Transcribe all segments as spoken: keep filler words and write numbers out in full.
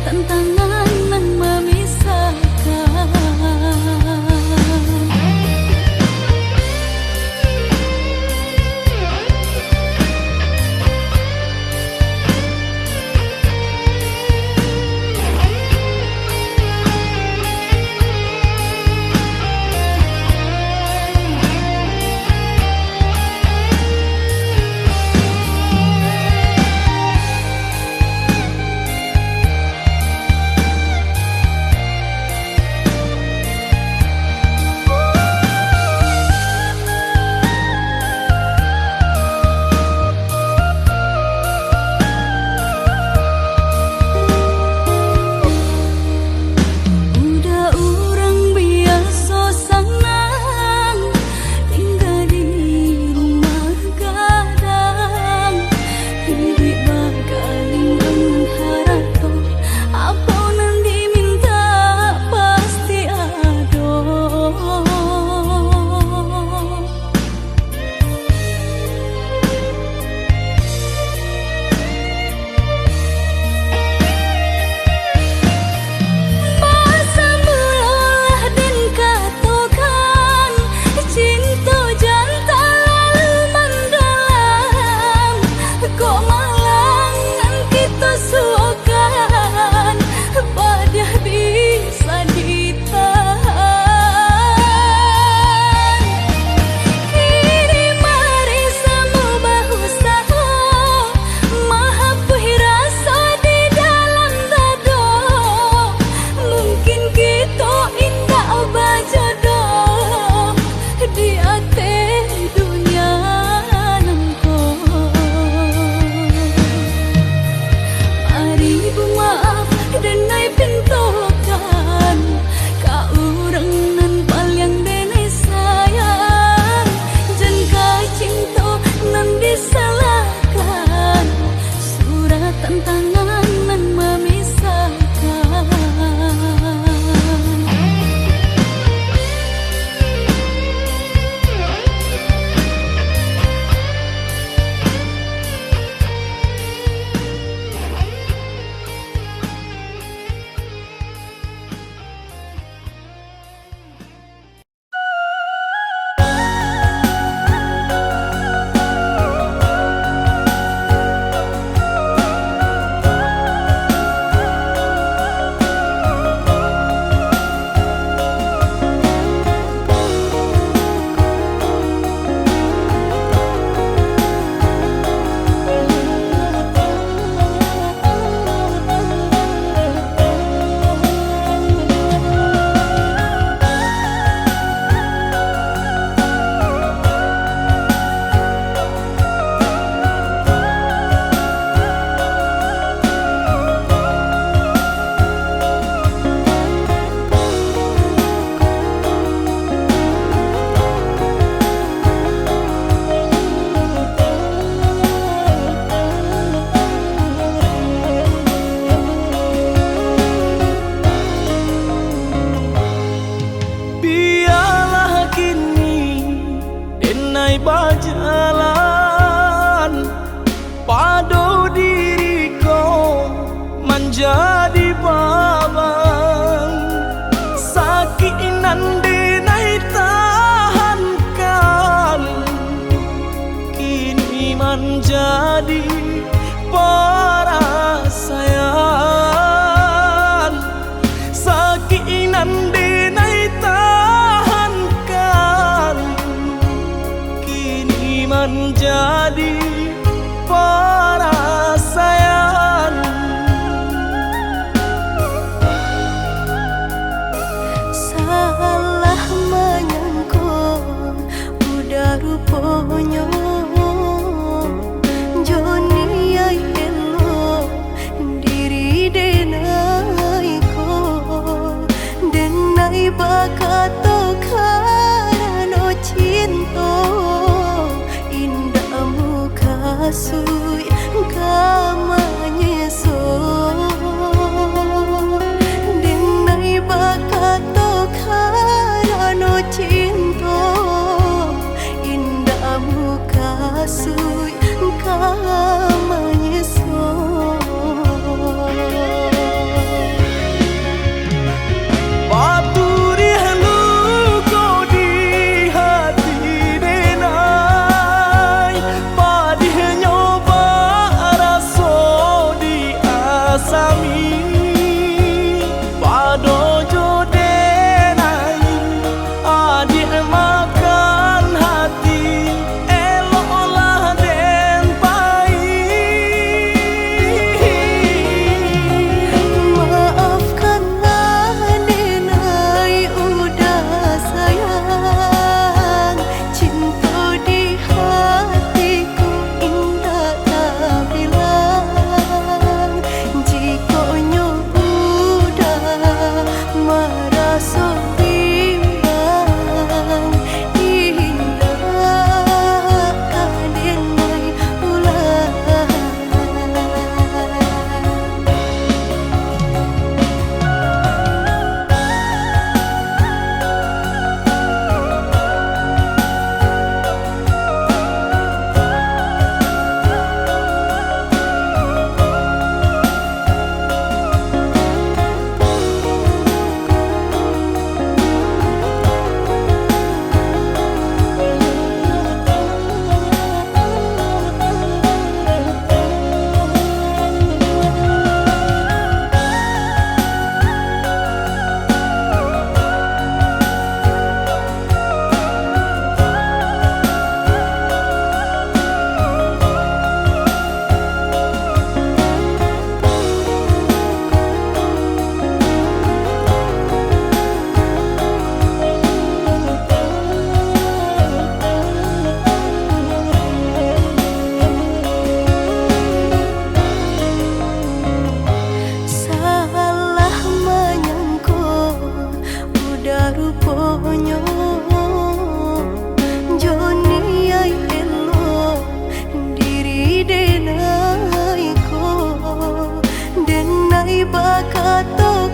Tantangan nan mamisahkan.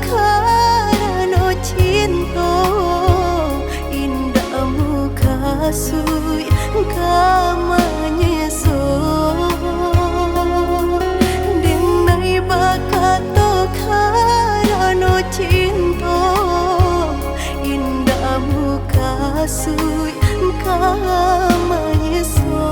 Karano cinto, indak mukasuik ka manyeso. Denai bakato karano cinto, indak mukasuik ka manyeso.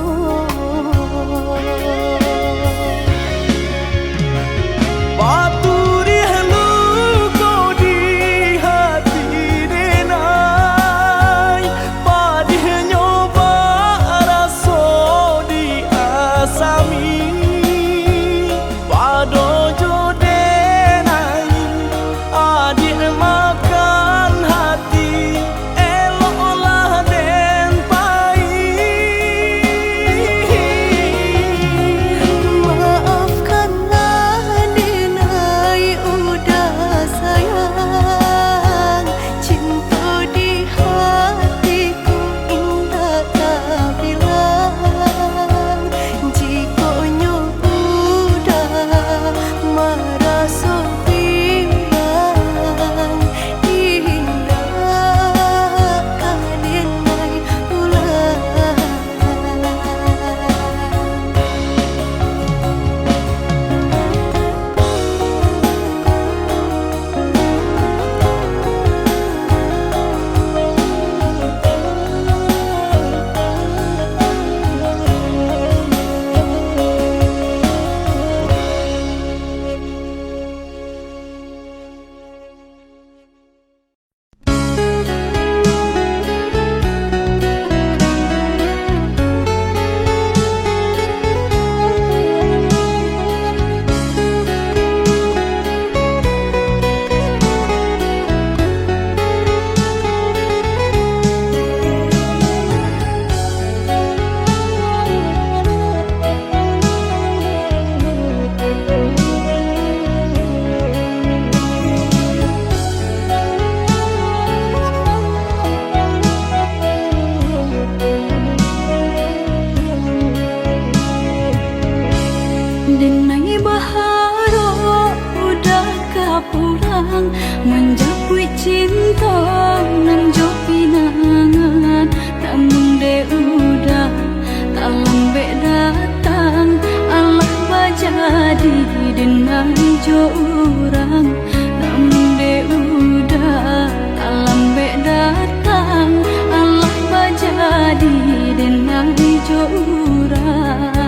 Baturiah luko di hati denai, padihnyo baraso di asami. Pado jo denai, adiak makan hati, eloklah den pai. Maafkanlah denai, Uda sayang, cinto di hati indak tabilang, jikoknyo Uda maraso bimbang, indak ka denai ulang. Denai baharok Uda ka pulang, manjapuik cinto nan jo pinangan. Namun dek Uda talambek datang, alah bajadi denai jo urang. Namun dek Uda talambek datang, alah bajadi denai jo urang.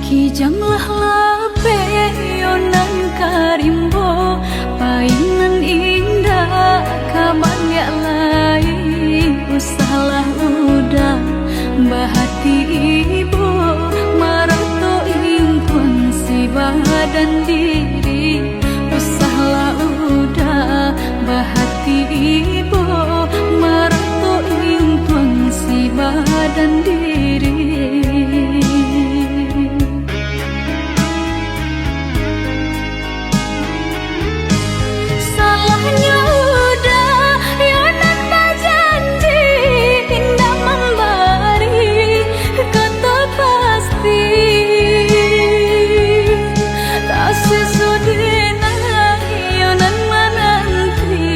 Kijang lah lapeh yo nan ka rimbo, pai nan indak ka baliak lai. Usahlah Uda bahati ibo, marato ingkuang si badan diri. Usahlah Uda bahati ibo, marato ingkuang si badan diri. Salahnyo Uda yo nan bajanji, indak mambari kato pasti. Tasiso denai yo nan mananti,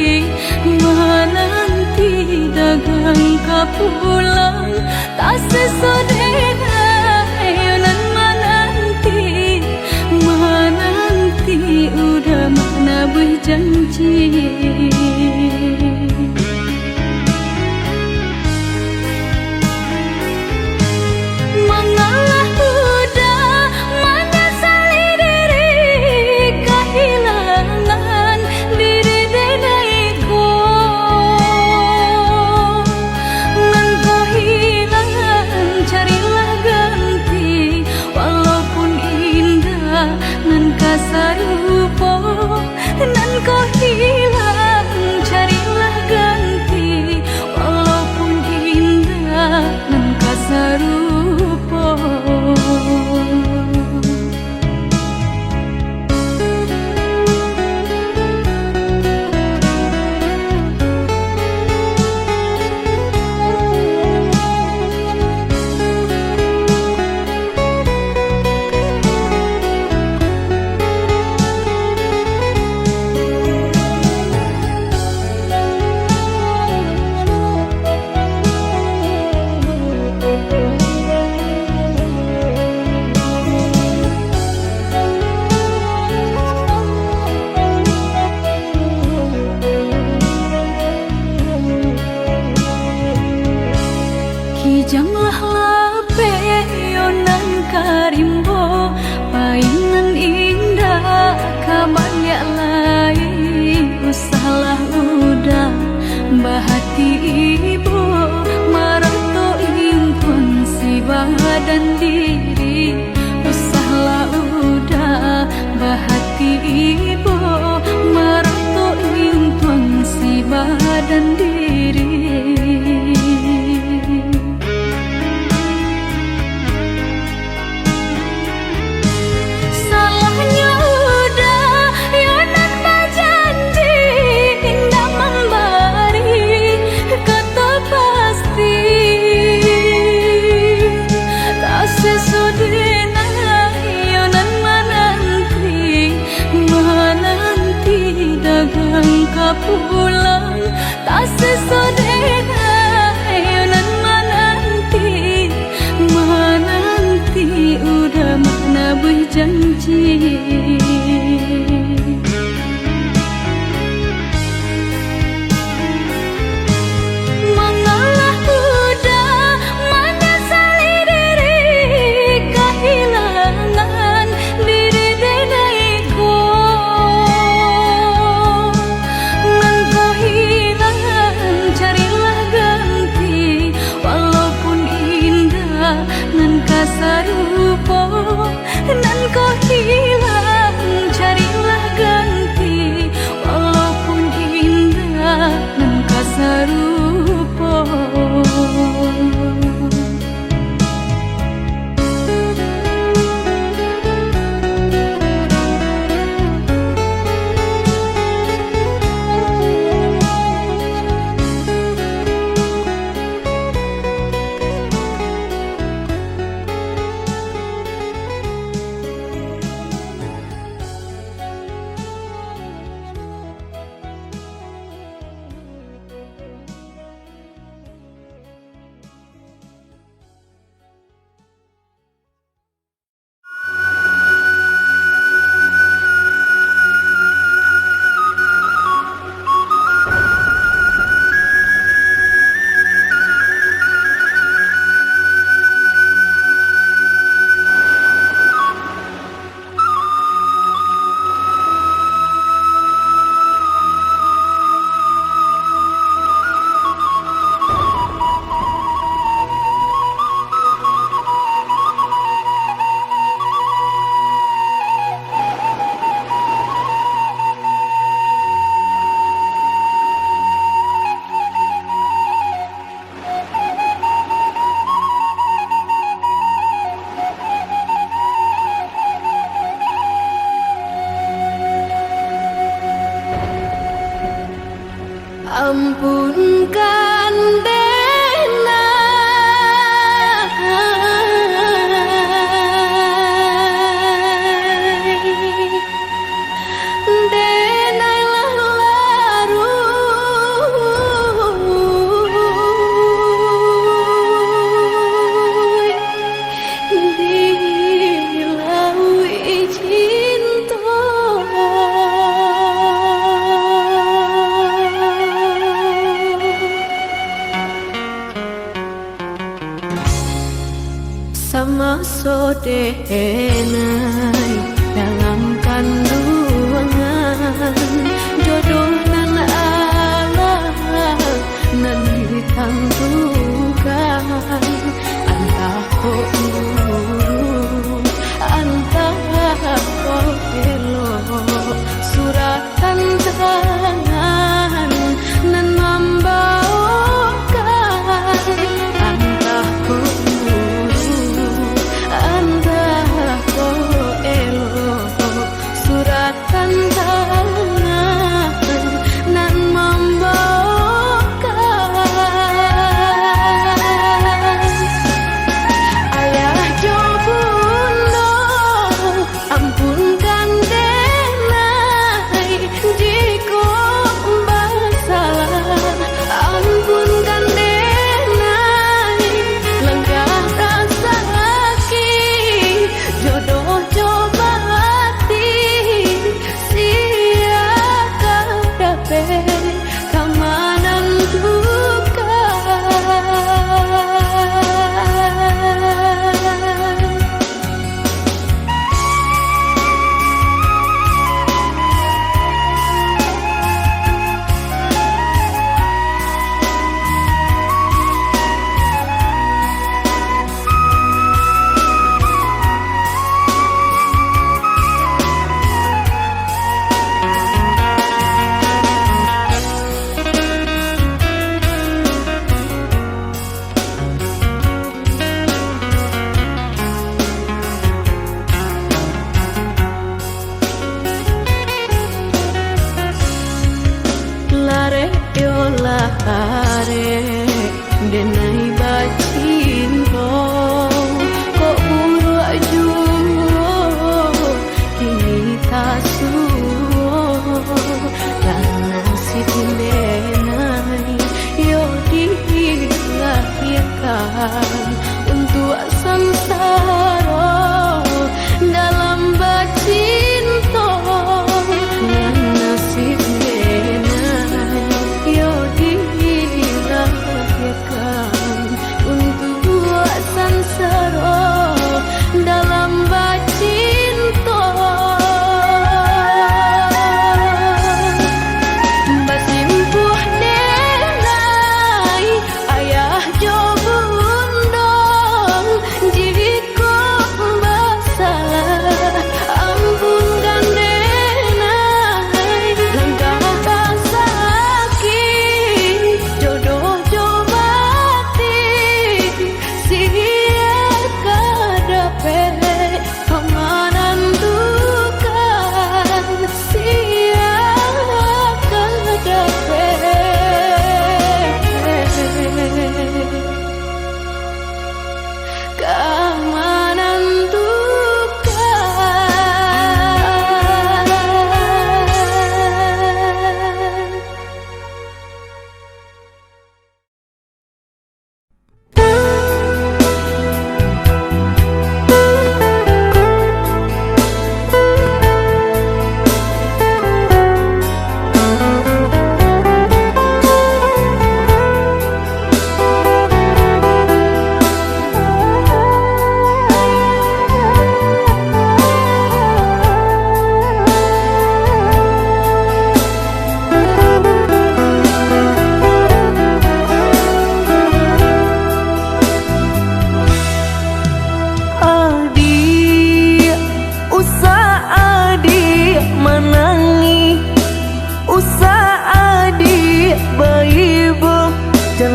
mananti dagang ka pulang. Tasiso denai yo nan mananti, mananti Uda manabuih janji. Mangalah Uda manyasali diri kahilangan diri denai ko. Nan ko hilang, carilah ganti, walaupun indak nan ka sarupo. Nan ko hilang, Janlah lapeh yo nan ka rimbo, pai nan indak ka baliak lai. Usahlah uda bahati ibo, marato intuan si badan diri. Usahlah uda bahati ibo, marato intuan si badan diri. Salahnyo uda yo nan bajanji, indak mambari kato pasti. Taseso dek nan yo nan mananti, mananti dagang ka pulang. Taseso dek nan yo nan mananti, mananti uda manabuih janji. Mangalah uda manyasali diri, kahilangan diri denai ko. Nan ko hilang, carilah ganti, walaupun indak nan ka sarupo. Nan ko hilang, carilah ganti, walaupun indak nan ka sarupo. Ampunkan denai, denai lah laruik di lauik cinto. Samaso denai dalam kanduangan, jodoh nan alah nan ditantukan, antah ko buruk, antah ko elok, surat tantangan nan mambaokan, antah ko buruk, antah ko elok, surat tantangan nan mambaokan.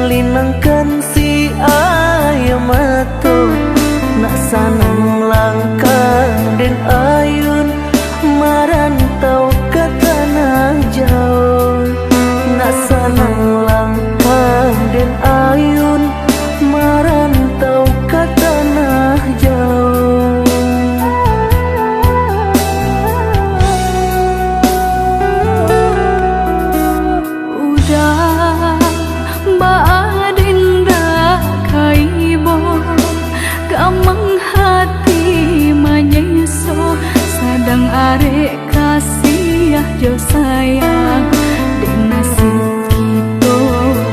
Linangkan si aia mato, nak sanang langkah den ayun, marantau ka tanah jauah. Nak sanang langkah den ayun, marantau ka tanah jauah. Udah baa den dak ka ibo, gamang hati manyeso, sadang arek kasiah jo sayang. Dek nasib kito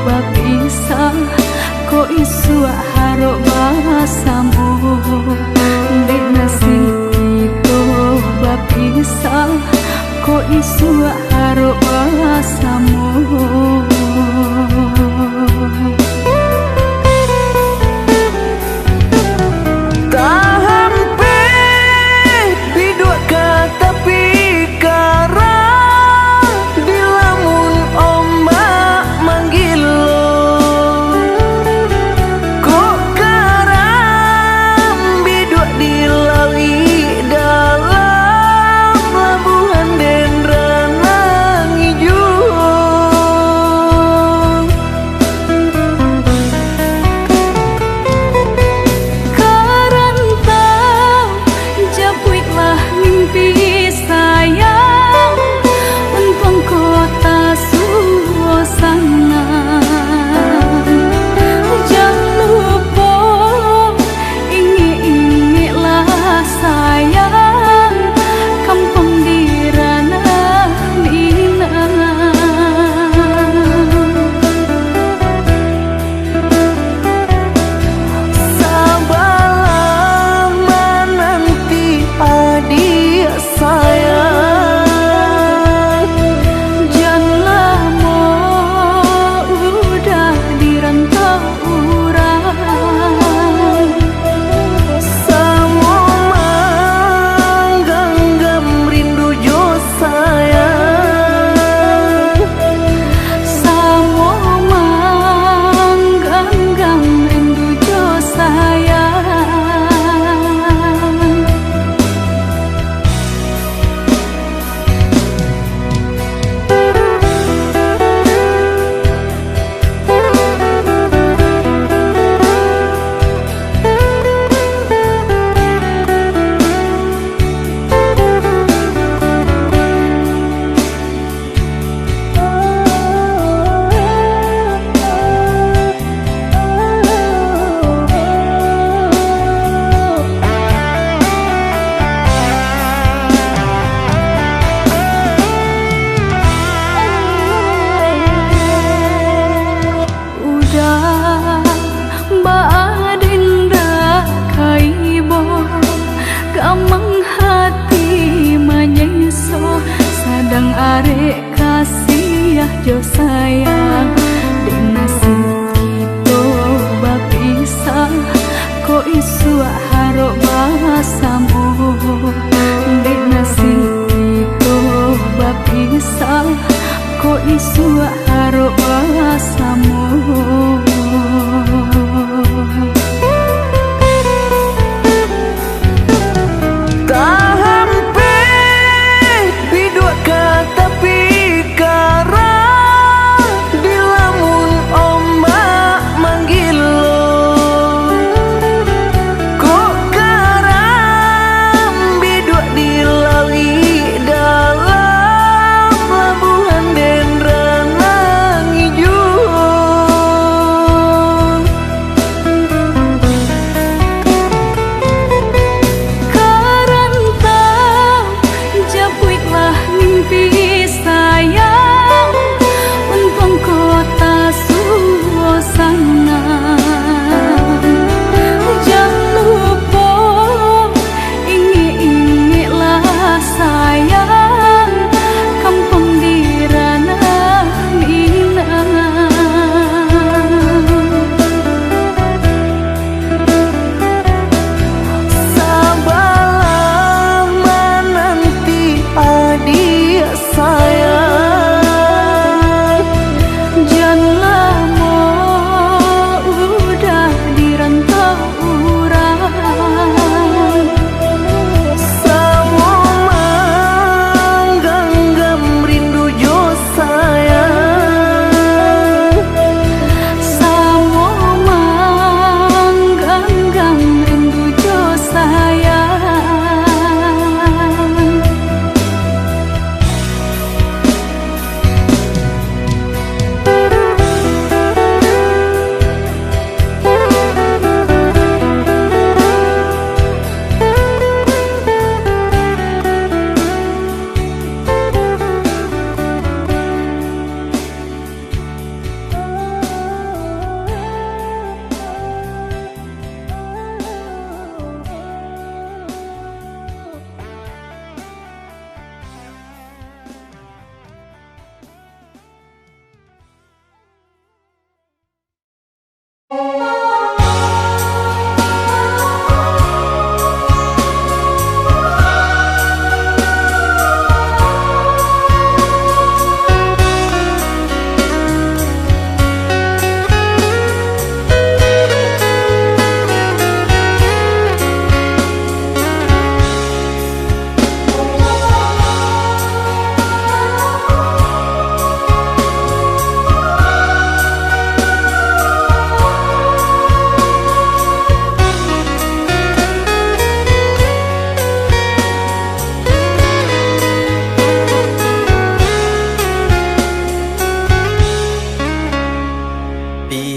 bapisah, kok isuak harok basamo. Dek nasib kito bapisah, kok isuak harok basamo. Tahampek biduak ka tapi karang, dilamun ombak manggilo. Kok karam biduak di lauik dalam, labuahan den ranang ijo. Ka rantau, japuiklah mimpi sayang, untuang kota suasana. Jan lupo ingek-ingeklah sayang, kampuang di ranah Minang. Sabalah mananti adiak sayang, jan lamo udah di rantau urang. Samo mangganggam rindu jo sayang. Samo mangganggam rindu jo sayang. Udah baa den dak ka ibo, gamang hati manyeso, sadang arek kasiah jo sayang. Dek nasib kito bapisah, kok isuak harok basamo. Dek nasib kito bapisah, kok isuak harok basamo. Tahampek biduak ka tapi karang,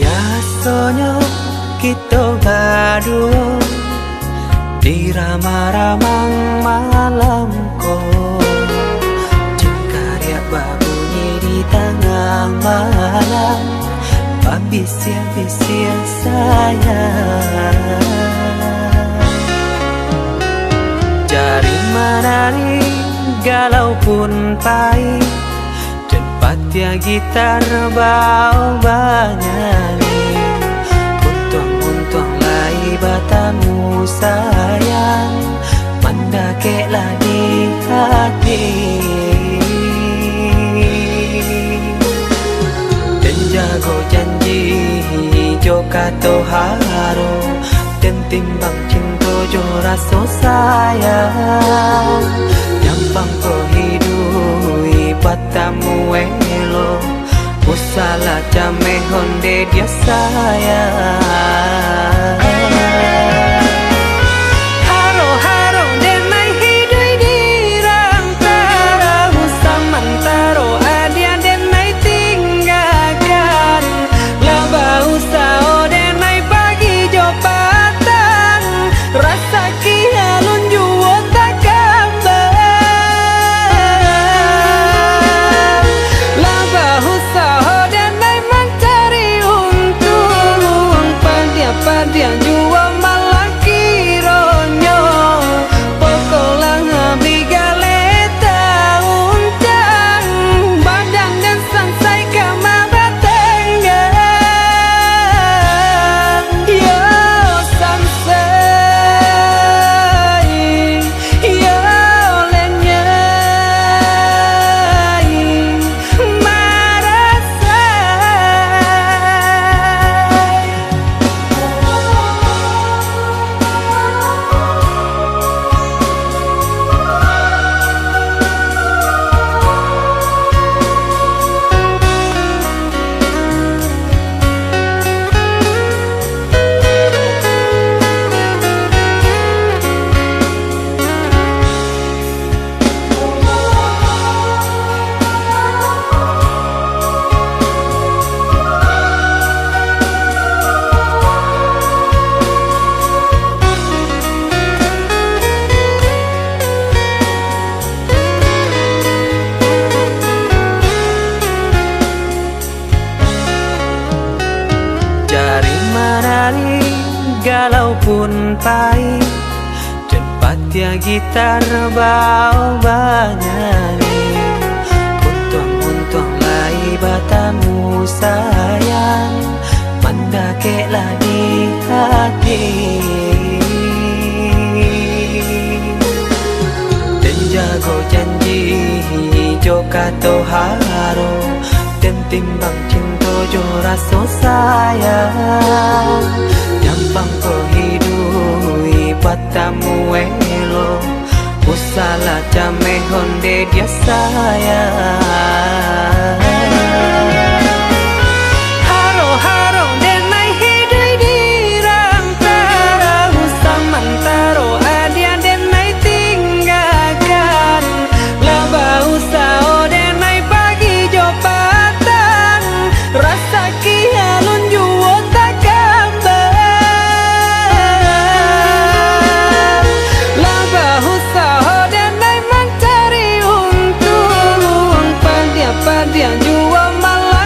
Rasonyo kito baduo diramang-ramang malam ko, cengkariak babunyi di tangah malam, babisiak-bisiak sayang. Cari manari galau pun pahik, den patiah gitar bao banyanyi. Untuang-untuang lai batamu sayang, mandakeklah di hati. Den jago janji jo kato haro, den timbang cinto jo raso sayang. Nyampang ko hiduik batamu elok, usahlah cameh onde dia sayang. Haro-haro denai hiduik di rantaro, samantaro adiak denai tinggakan. Lah bausaho denai pagi jo patang, rasaki alun juo takambang. Lah bausaho denai mancari untuang, padiah-padiah juo malah kironyo. Pokoklah abih galeh tauncang, badan den sansai ka mabatanggang. Yo sansai, yo lenyai marasai. Cari manari galau pun pahik, den patiah gitar bao banyanyi. Untuang-untuang lai batamu sayang, mandakeklah di hati. Den jago janji jo kato haro, den timbang cinto jo raso sayang. Nyampang ko hiduik batamu elok, usahlah cameh onde dia sayang. Haro-haro denai hiduik di rantaro, samantaro adiak denai tinggakan. Lah bausaho denai pagi jo patang, rasaki alun juo takambang. Lah bausaho denai mancari untuang, padiah-padiah juo malah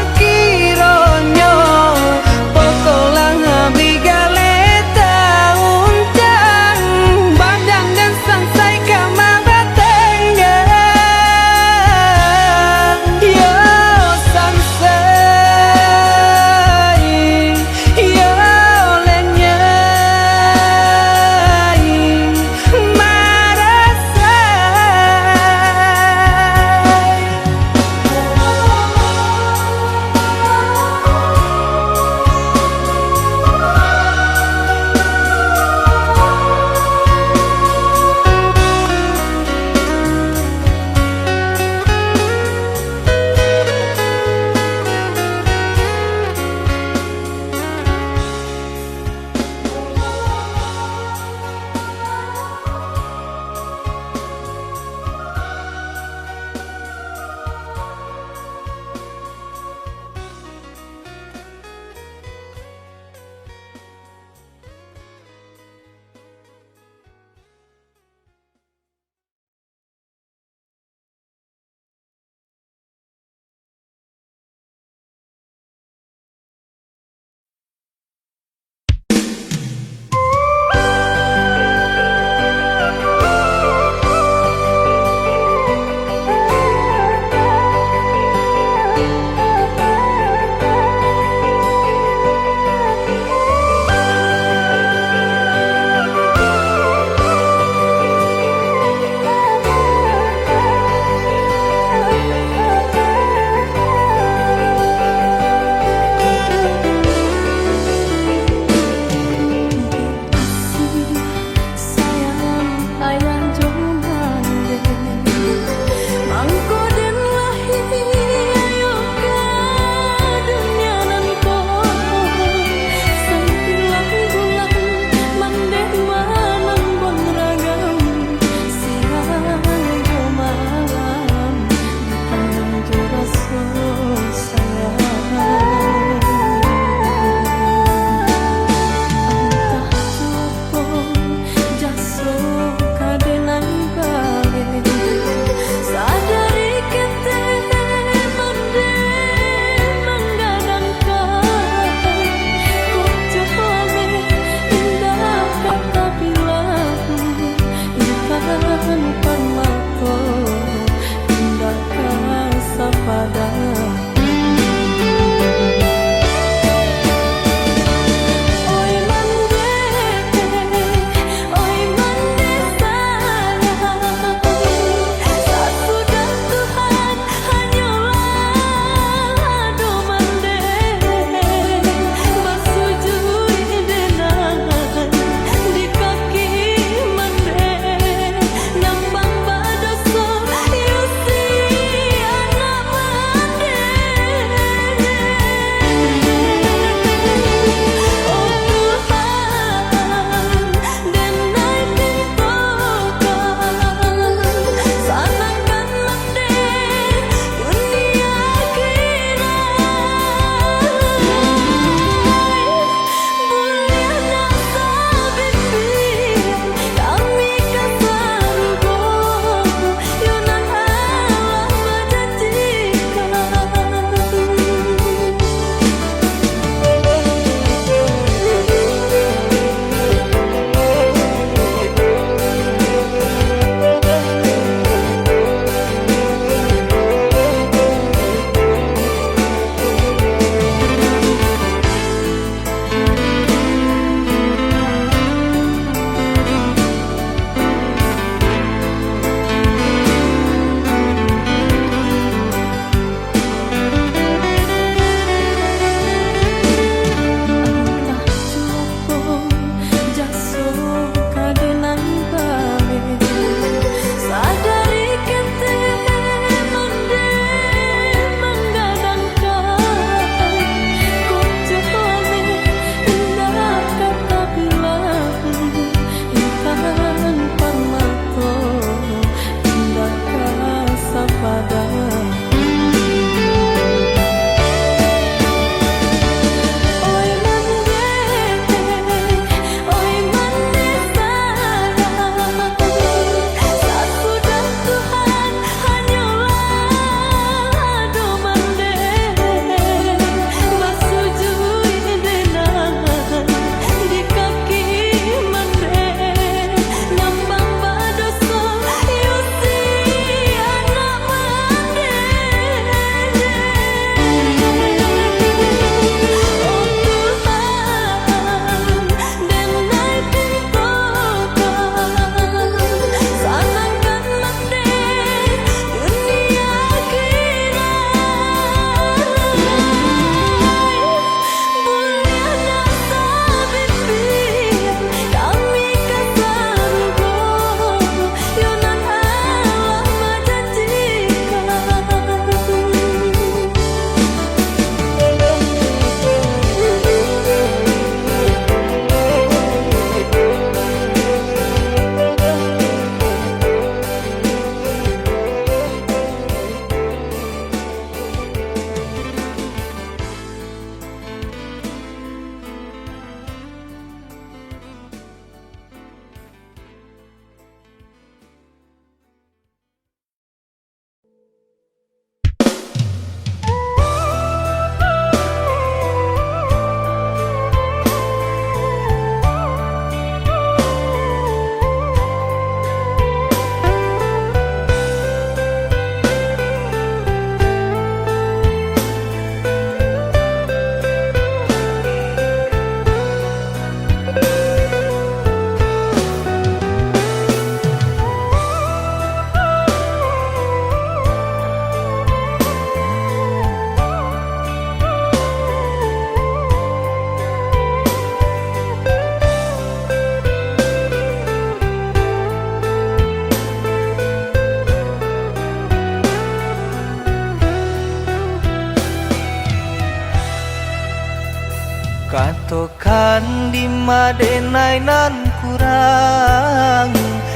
Katokan dima denai nan kurang,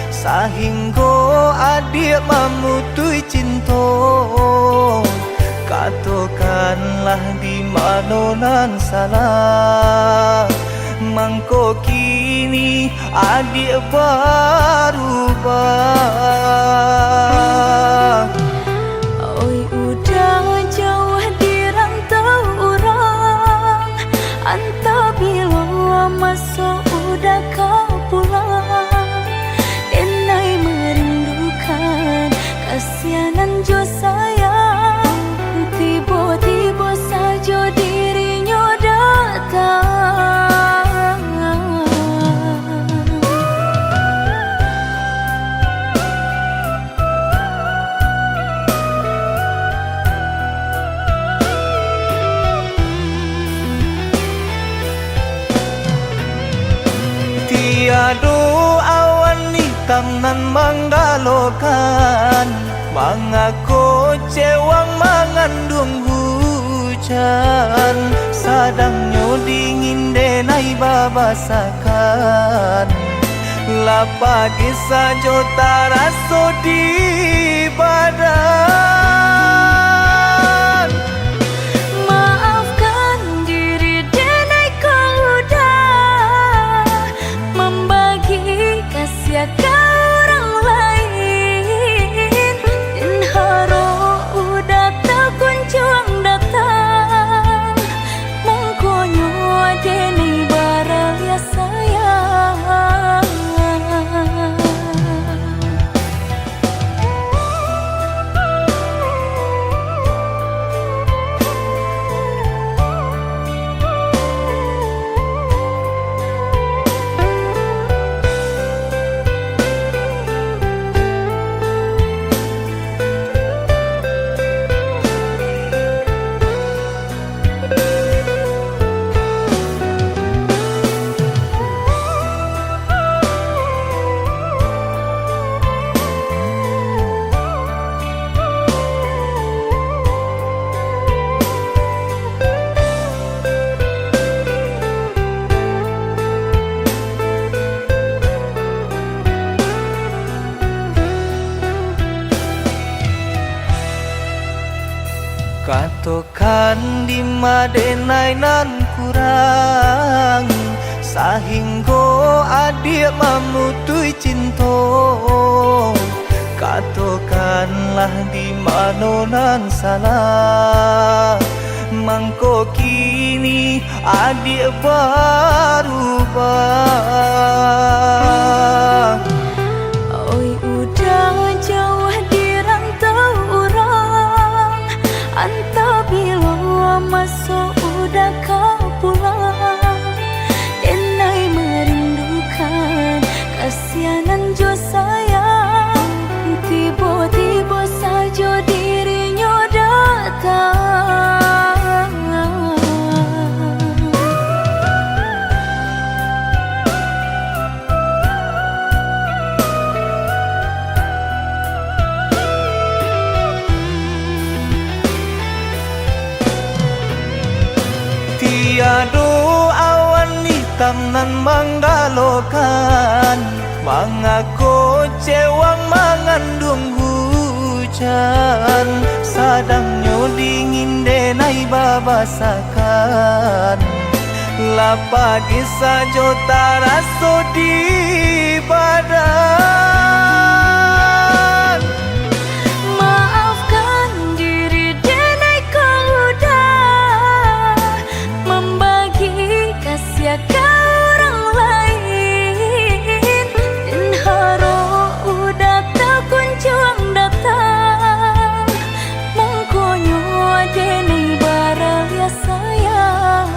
sahinggo adiak mamutuih cinto. Katokanlah di mano nan salah, mangko kini adiak barubah. Oi, udah jauah di rantau urang, antah bilo maso udah ka pulang. Denai merindukan kasianan jo sayang, tibo-tibo sajo dirinyo datang. Tiado awan itam nan manggalokan, mangako cewang manganduang hujan, sadangnyo dingin denai babasakan. Lah pagih sajo taraso di badan. Maafkan diri denai kok udah mambagi kasiah ka urang lain. Den harok udah takunjuang datang, mangkonyo denai baraliah sayang. Katokan dima denai nan kurang, sahinggo adiak mamutuih cinto. Katokanlah di mano nan salah, mangko kini adiak barubah. Oi, udah jauah di rantau urang, antah bilo maso udah ka pulang. Denai merindukan kasianan jo sayang, tibo-tibo sajo dirinyo datang. Tiado awan itam nan manggalokan, mangako cewang manganduang hujan, sadangnyo dingin denai babasakan. Lah pagih sajo taraso di badan. Maafkan diri denai kok udah mambagi kasiah ka urang lain. Den harok udah takunjuang datang, mangkonyo denai baraliah sayang.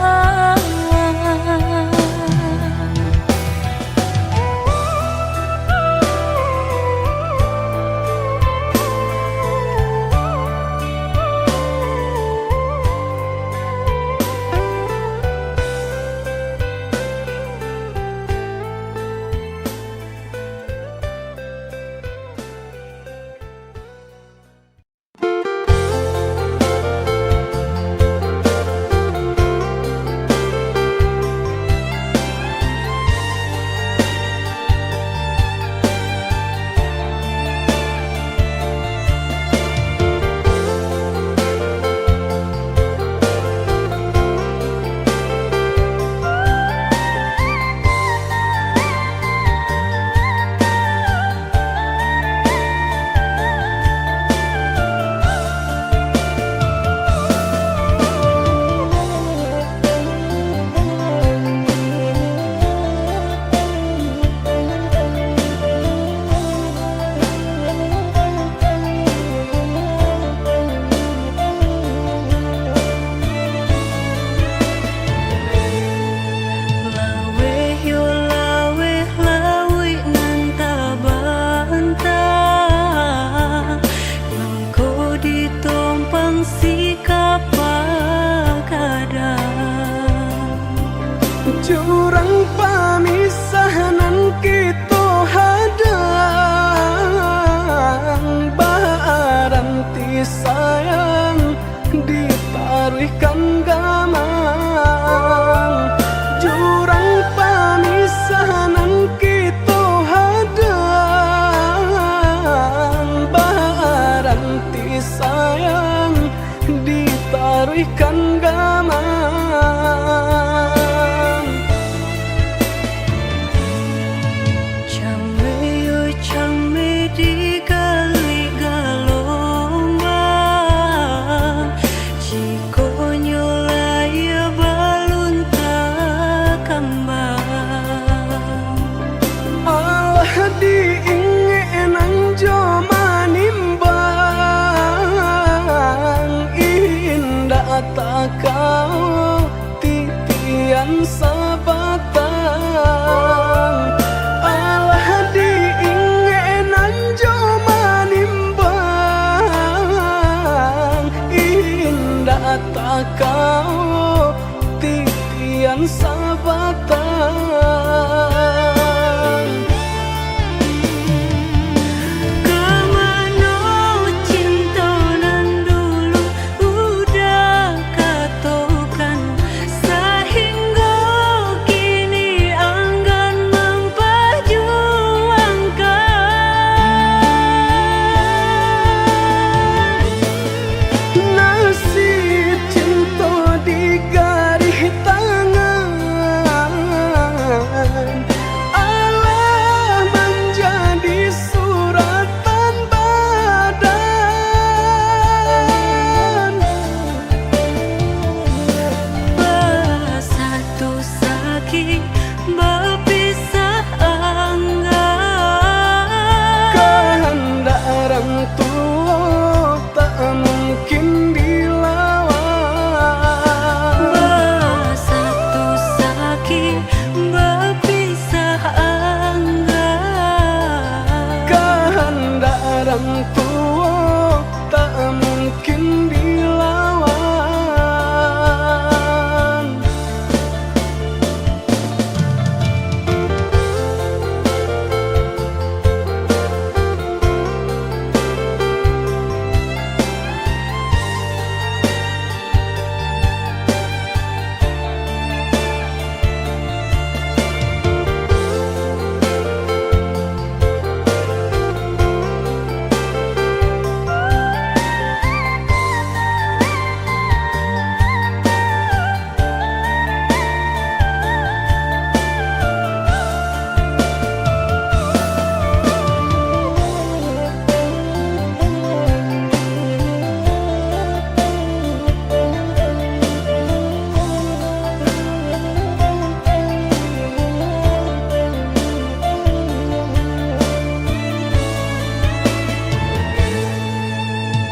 Jurang pamisah nan kito hadang, baaranti sayang ditaruihkan gamang. Jurang pamisah nan kito hadang, baaranti sayang ditaruihkan gamang. Cameh yo cameh digalik galombang, jikonyo layia balun takambang. Alah diingek nan jo manimbang, indak takao titian sabatang. Alah diingek nan jo manimbang, indak takao titian sabatang. Ka mano cinto nan dulu udah katokan, sahinggo kini anggan mampajuangkan? Nasib cinto di garih tangan, alah manjadi suratan badan. Basatu sakik, bapisah anggan. Kahandak urang tuo tak mungkin dilawan. Basatu sakik, bapisah anggan. Kahandak urang tuo tak mungkin dilawan.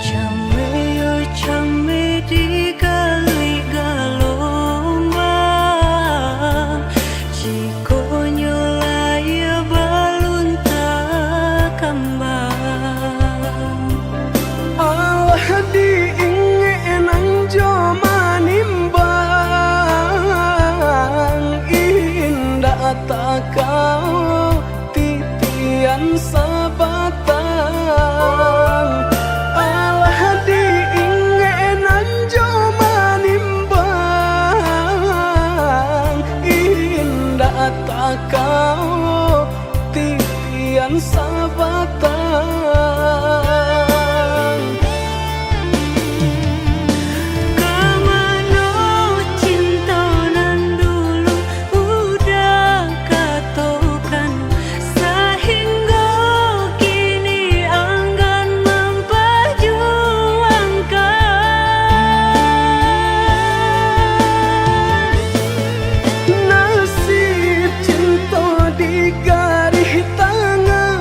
Cameh yo cameh digalik galombang, jikonyo layia balun takambang. Alah diingek nan jo manimbang, indak takao titian sabatang. Alah diingek nan jo manimbang, indak takao titian sabatang. Ka mano cinto nan dulu udah katokan, sahinggo kini anggan mampajuangkan? Nasib cinto di garih tangan,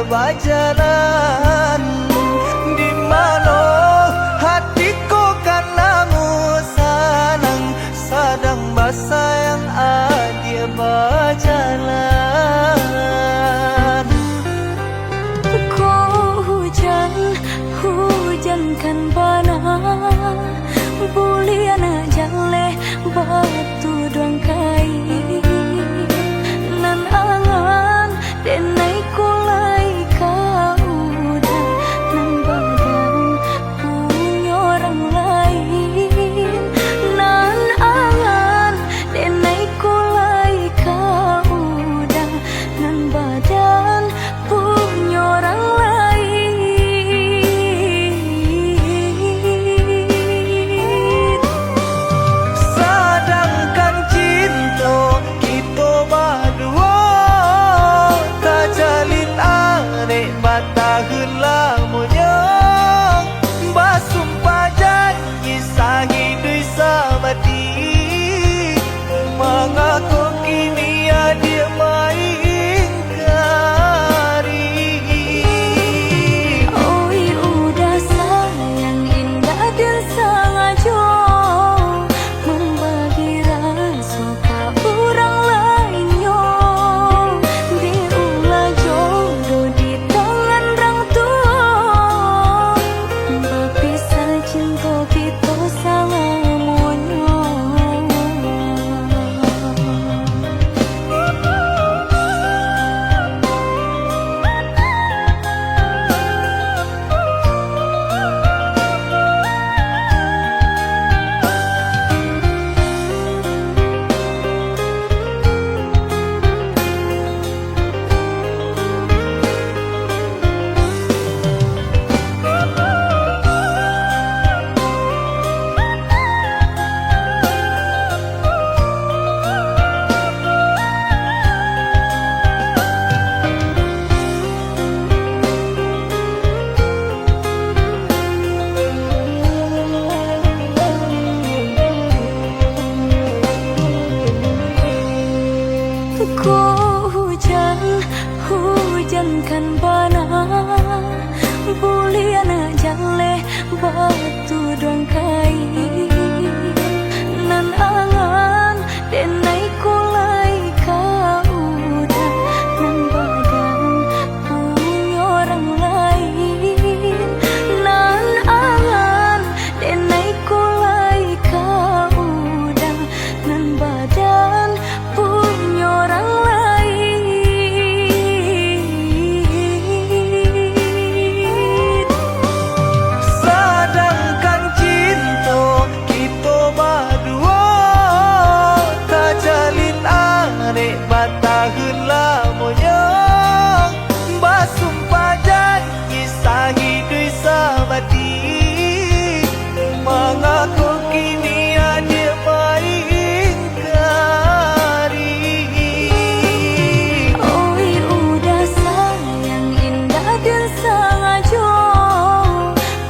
bajalan, di mano hati ko kan namuah sanang, sadang basayang adiak bajalan. Ko hujan, hujan kan bana, buliah nak jaleh batuduang kain. Nan angan, denai ko lai ka udah, nan badan punyo urang lain. Nan angan, denai ko lai ka udah, nan badan punyo urang lain. Sadangkan cinto kito baduo tajalin arek batahun lamonyo, basumpah jan- Kisah iduik samati, mangako kini adiak maingkari? Oi, udah sayang indak den sangajo mambagi raso ka urang lainnyo, dek ulah jodoh di tangan rang tuo, bapisah cinto kito salamonyo. Ko hujan, hujan kan bana, buliah nak jaleh batuduang kain. Nan angan, denai ko lai ka udah, nan badan punyo urang lain. Nan angan, denai ko lai ka udah, nan badan punyo urang lain. Sadangkan cinto kito baduo tajalin arek batahun lamonyo, basumpah jan- Kisah iduik samati, mangako kini adiak maingkari? Oi, udah sayang indak den sangajo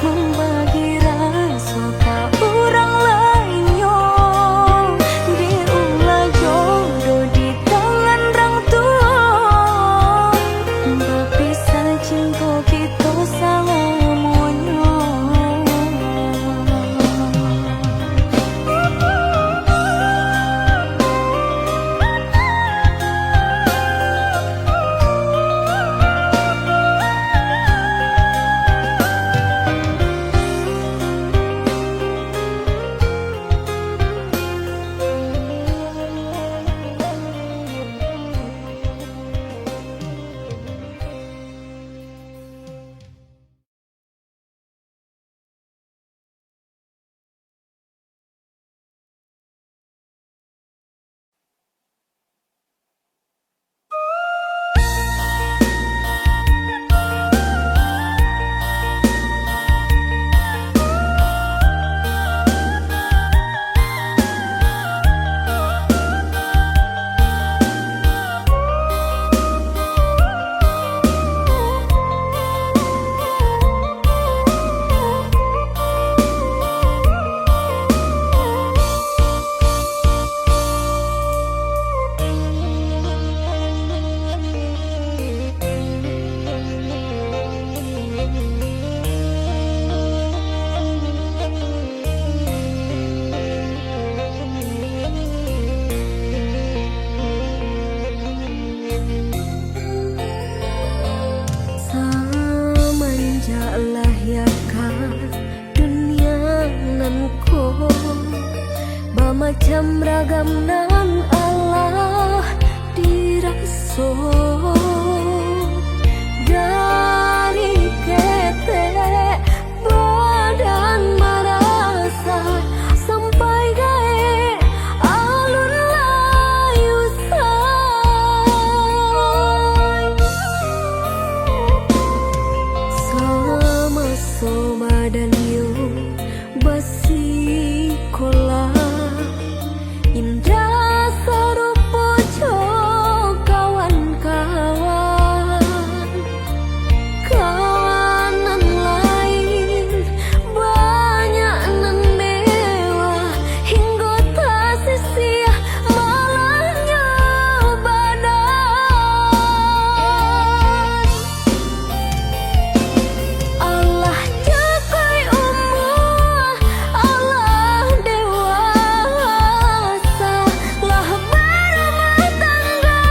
mambagi raso ka urang lainnyo, dek ulah jodoh di tangan rang tuo, bapisah cinto kito salamonyo. Macam ragam nan alah diraso, dari ketek badan marasa, sampai gaek alun lai usai. Samaso badan yo basikolah, indak sarupo jo kawan-kawan. Kawan nan lain banyak nan mewah, hinggo tasisiah malahnyo badan. Alah cakuik umua, alah dewasa, lah barumah tanggo,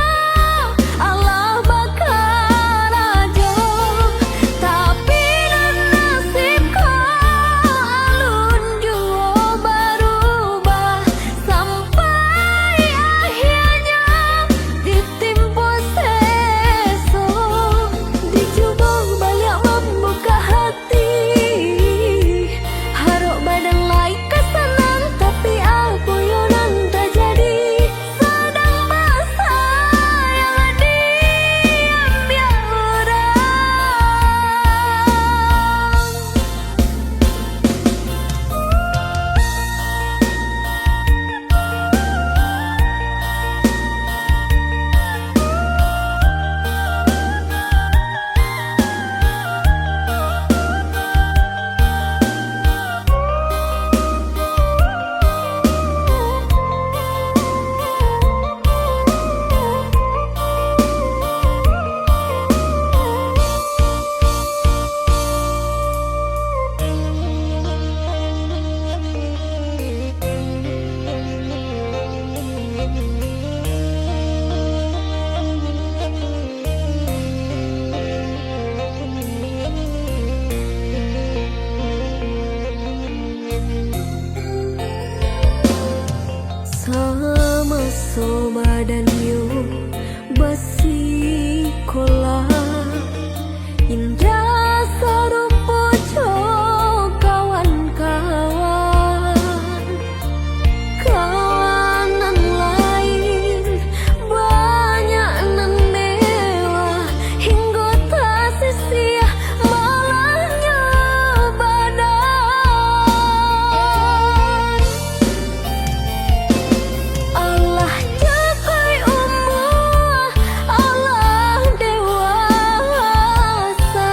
alah bakarajo, tapi nan nasib ko alun juo barubah, sampai ahianyo ditimpo seso. Dicubo baliak mambukak hati, harok badan lai ka sanang, tapi apo yo nan tajadi, sadang basayang diambiak urang. Samaso badan yo basikolah, indak sarupo jo kawan-kawan. Kawan nan lain banyak nan mewah, hinggo tasisiah malahnyo badan. Alah cakuik umua, alah dewasa,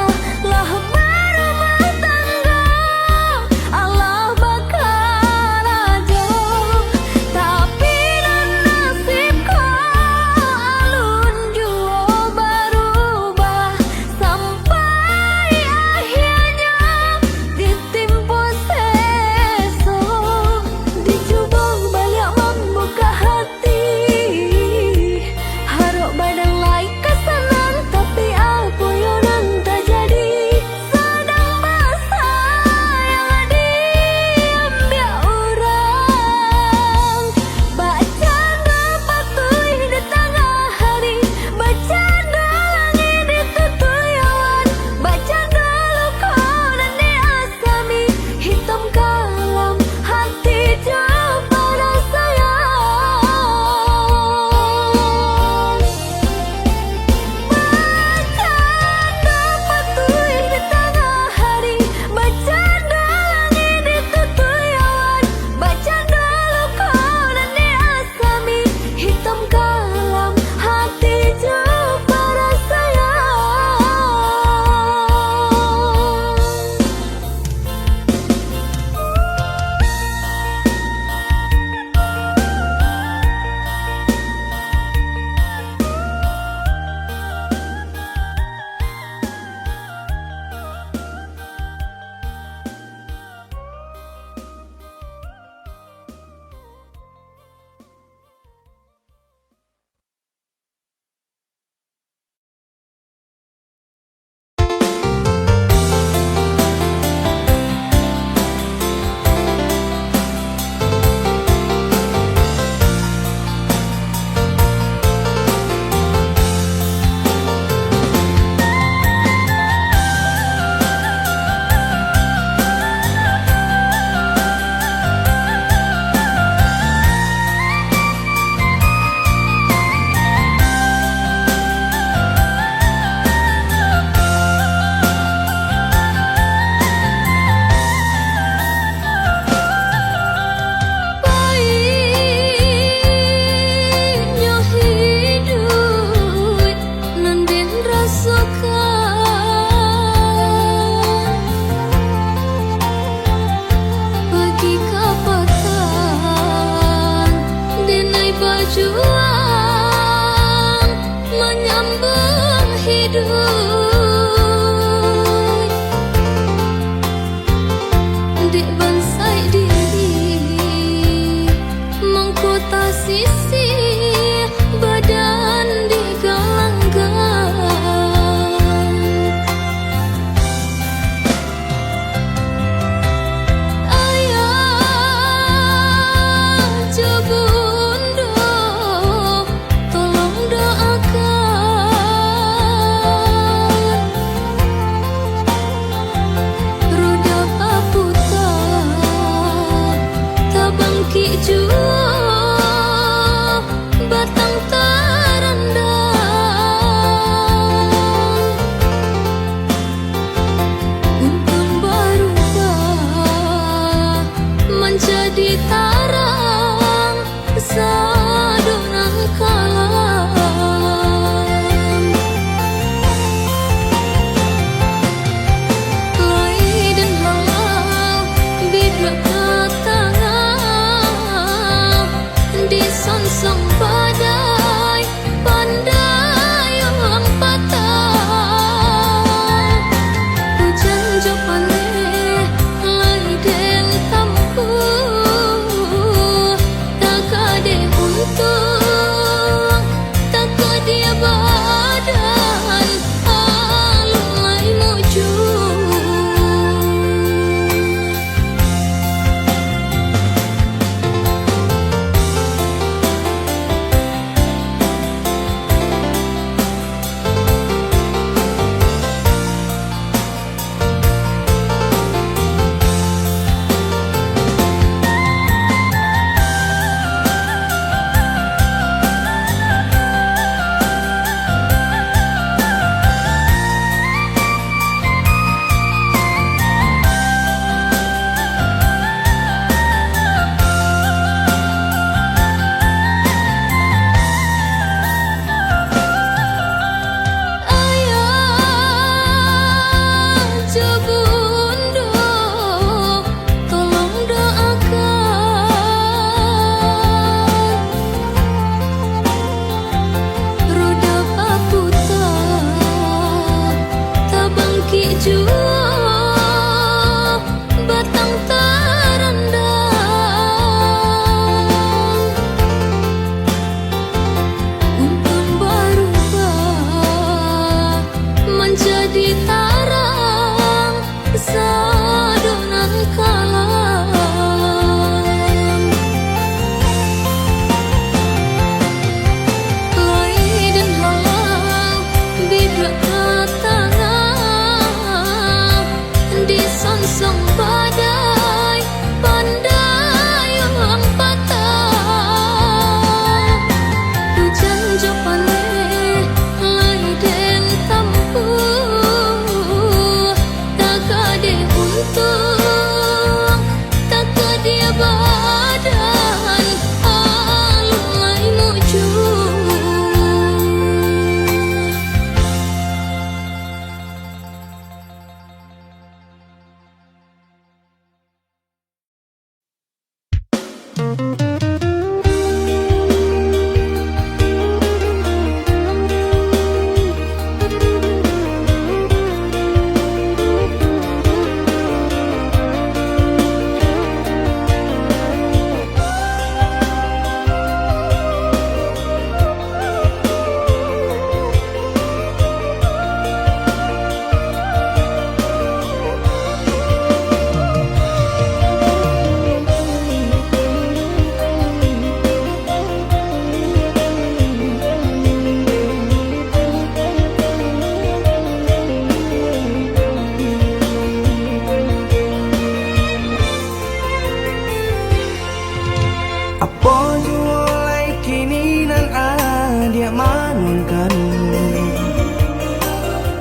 Apo juo lai kini nan adiak manuangkan,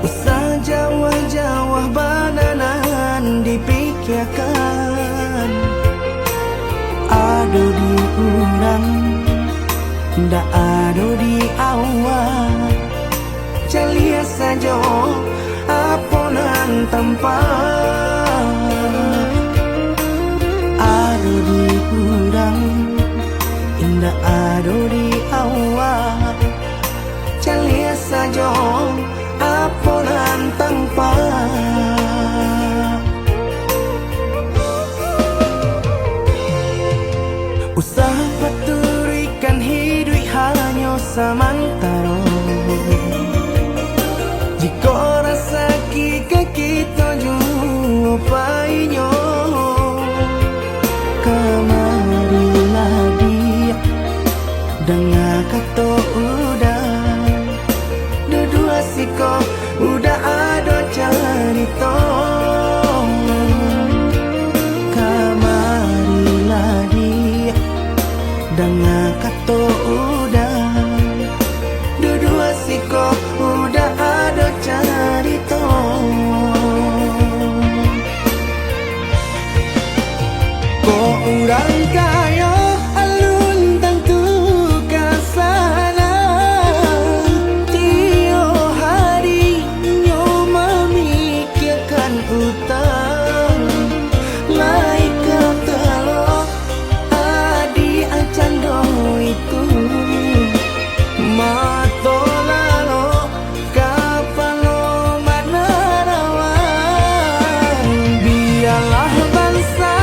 usah jauah-jauah bana nan dipikiakan. Ado di urang, ndak ado di awak. Caliak sajo apo nan tampak. Ado di urang, indak ado di awak. Caliak sajo apo nan tampak. Usah paturuikkan hiduik hanyo samantaro. Jikok rasaki ka kito juo painyo, kamarilah diak, danga kato uda. Duduak siko uda ado carito. Kamarilah diak, danga kato uda. Duduak siko uda ado carito. Kok urang kayo alun tantu ka sanang, tiok hari nyo mamikiakan utang. Lai ka talok adiak cando itu, mato lalok kapalo manarawang. Bialah bansa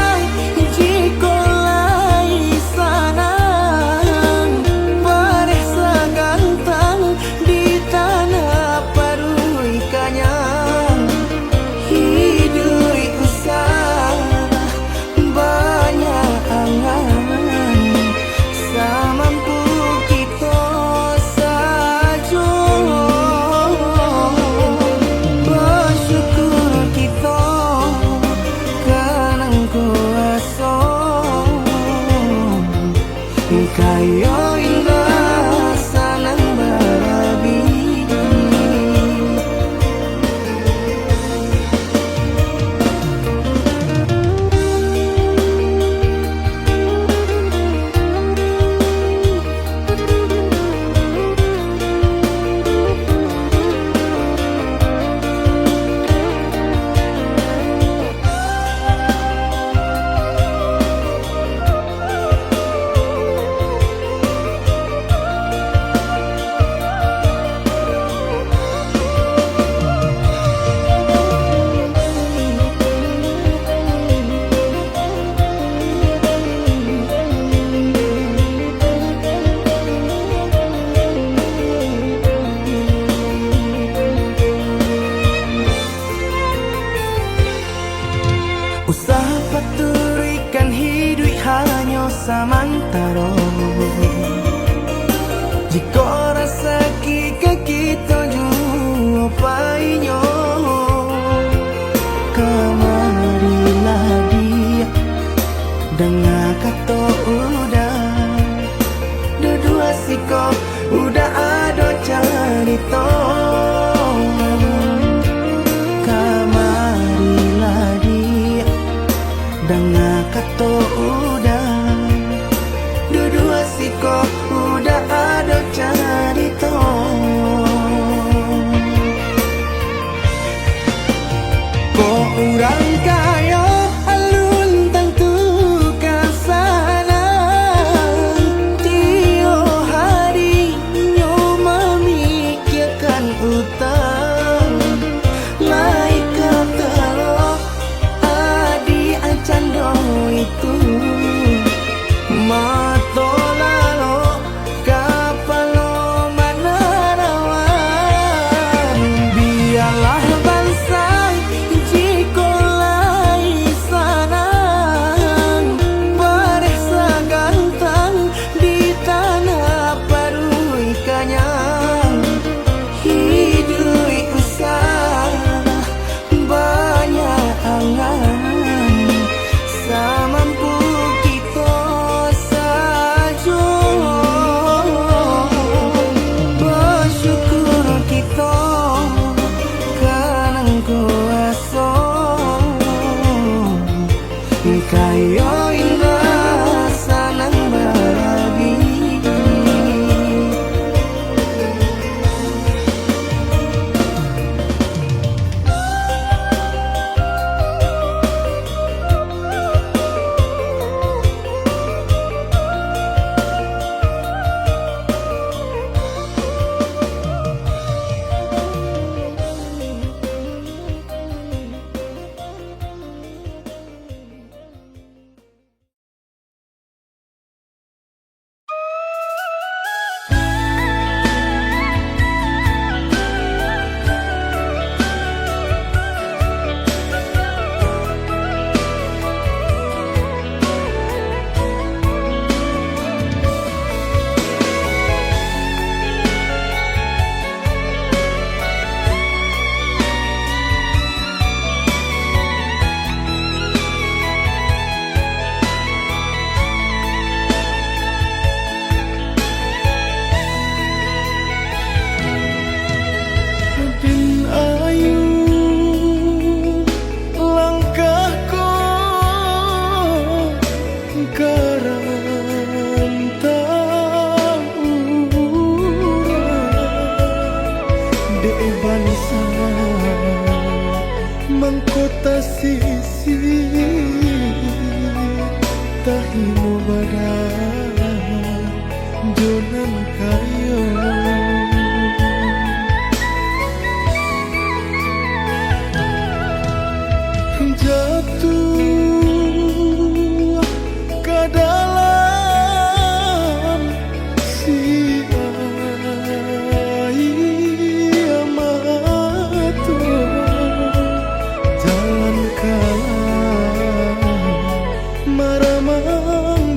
jikok lai sanang, bareh sagantang di tanah paruik kanyang. Hiduik usah banyak angan, samampu kito sajo. Basyukur kito ka nan kuaso, kayo indak sanang barabiah. Usah paturuikkan hiduik hanyo samantaro. Jikok rasaki ka kito juo painyo, kamarilah diak, danga kato uda. Duduak siko uda ado carito. Kamarilah diak, Kota sisi, tahino badan jo nan kayo. Jatuah ka dalam si aia mato, jalan kalam maramang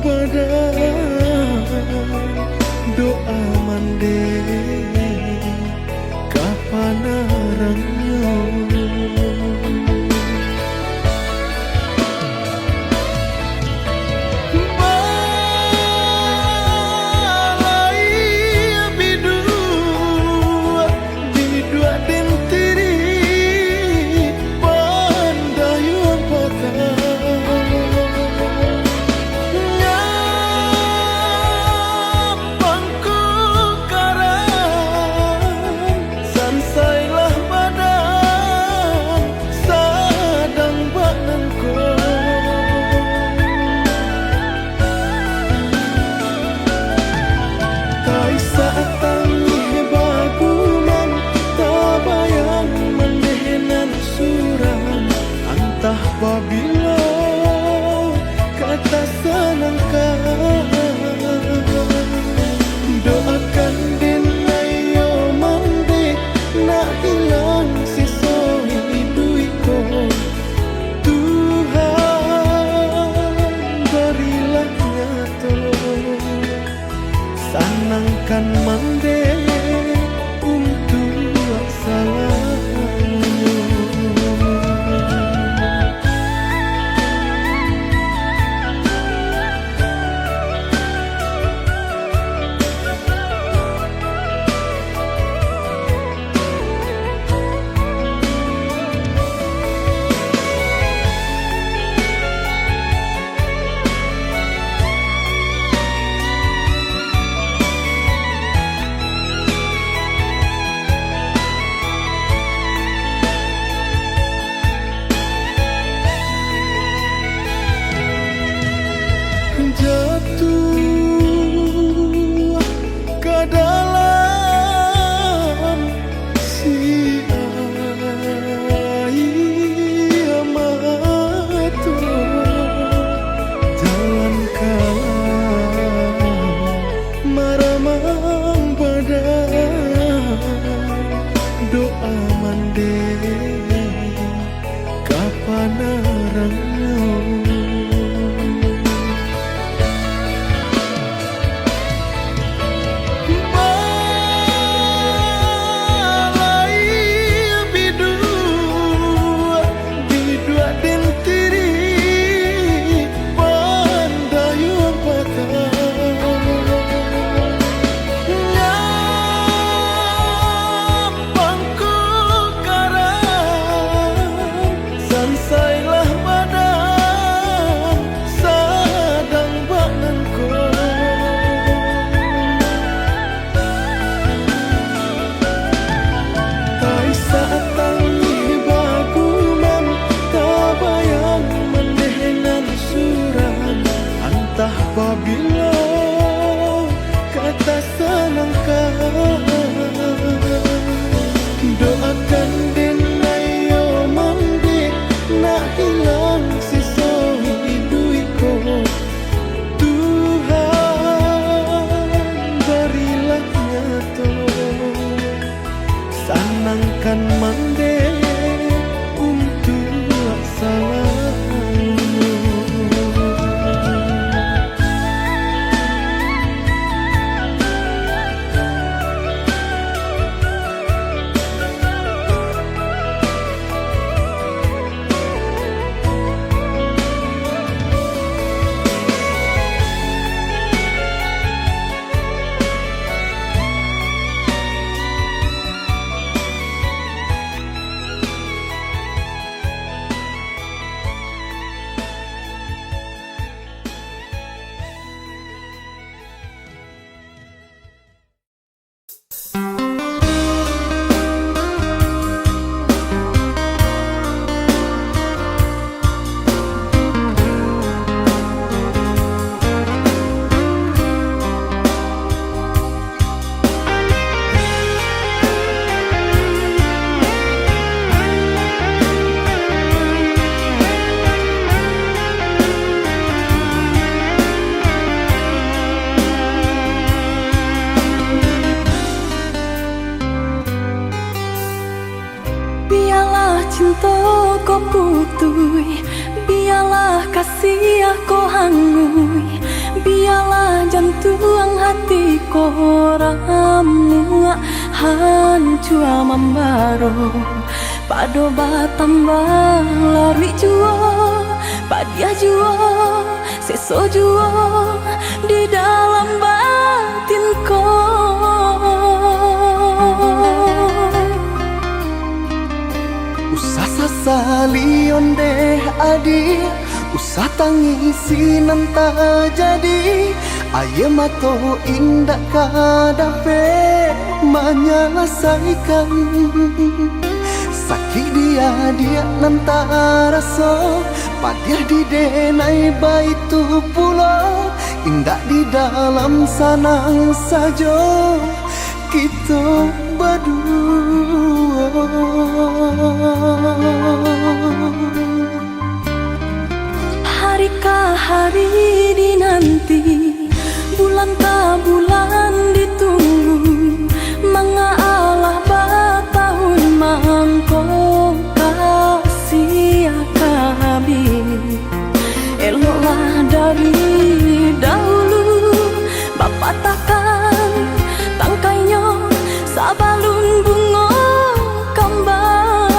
Tiah ko hanguih, bialah jantuang hati ko ramuak, hancua mambaro. Pado batambah laruik juo, padiah juo, seso juo di dalam batin ko. Usah sasali ondeh adiak, usah tangisi nan tajadi. Aia mato indak ka dapek manyalasaikan. Sakik di adiak nan taraso, padiah di denai baitu pulo. Indak di dalam sanang sajo kito baduo. Hari ka hari dinanti, bulan ka bulan ditunggu. Manga alah batahun mangko, kasiah ka abih. Eloklah dari dahulu bapatahkan tangkainyo sabalun bungo kambang.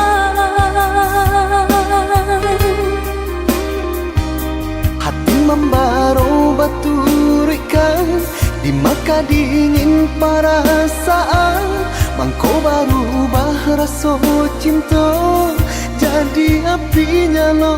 Hati mambaro baturuikkan, di maka dingin parasaan, mangko barubah raso cinto jadi api nyalo.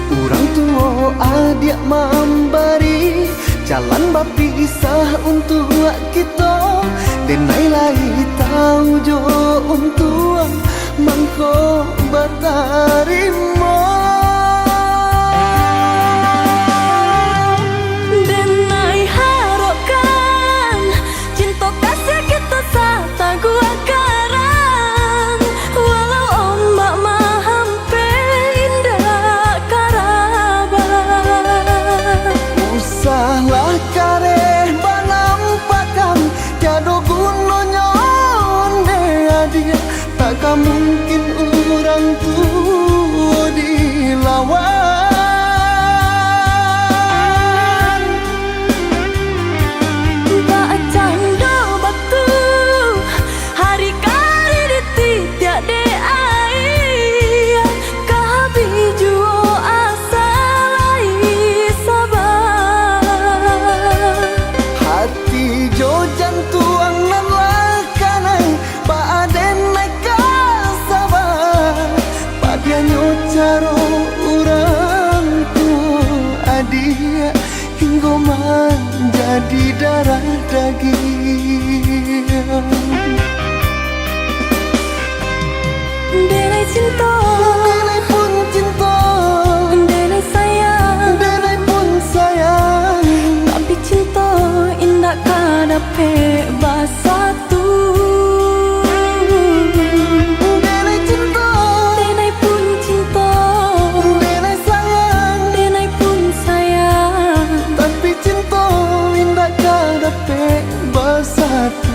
Urang tuo adiak mambari, jalan bapisah untuak kito. Denai lai tau jo untuang, mangko batarimo. Denai harokkan cinto kasiah kito sataguah karang, walau ombak mahampek indak ka rabah. Usahlah kareh banampakan, tiado gunonyo ondeh adiak, tak ka mungkin urang tuo dilawan. Bak cando batu, hari ka hari dititiak dek aia, ka abih juo asa lai saba. Hati jo jantuang nan lah kanai, baa denai ka saba. Padiahnyo caro urang tuo adiak, hinggo manjadi darah dagiang. Denai cinto, denai pun cinto, denai sayang, denai pun sayang, tapi cinto indak ka dapek basatu. Denai cinto, denai pun cinto, denai sayang, denai pun sayang, tapi cinto indak ka dapek basatu.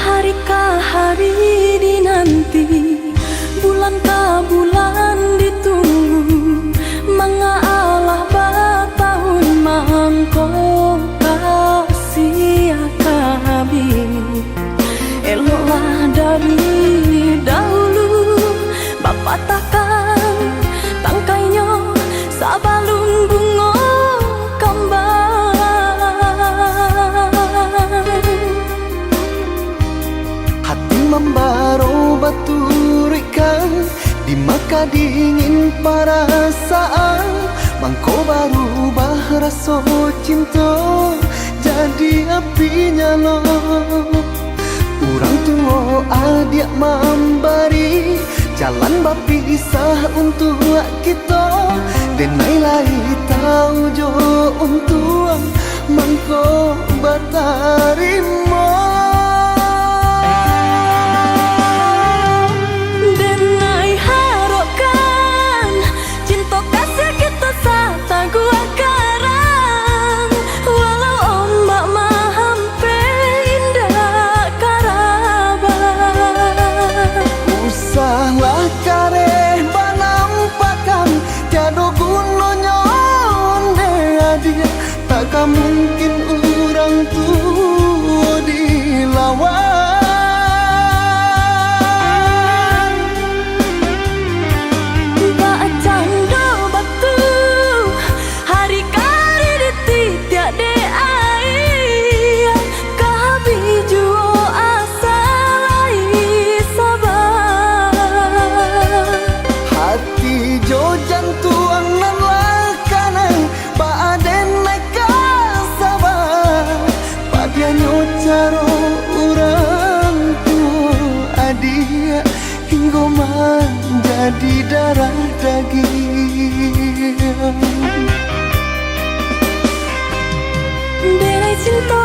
Hari ka hari dinanti, bulan ka bulan ditunggu, manga alah batahun mangko, kasiah ka abih. Eloklah dari dahulu bapatahkan tangkainyo sabalun bungo kambang. Hati mambaro baturuikkan, di maka dingin parasaan, mangko barubah raso cinto. Di api nyalo, urang tuo adiak mambari jalan bapisah untuak kito. Denai lai tau jo untuang mangko batarimo. Denai harokkan cinto kasiah kito sataguah karang, walau ombak mahampek indak karabah. Usahlah kareh banampakan, tiado gunonyo ondeh adiak, tak ka mungkin urang tuo dilawan. Bak cando batu, hari kari dititiak dek aia, ka habih juo asa lai saba. Hati jo jantuang nan lah kanai, baa den nai ka saba. Padiahnyo caro urang tuo adiak, hinggo manjadi darah dagiang. Denai cinto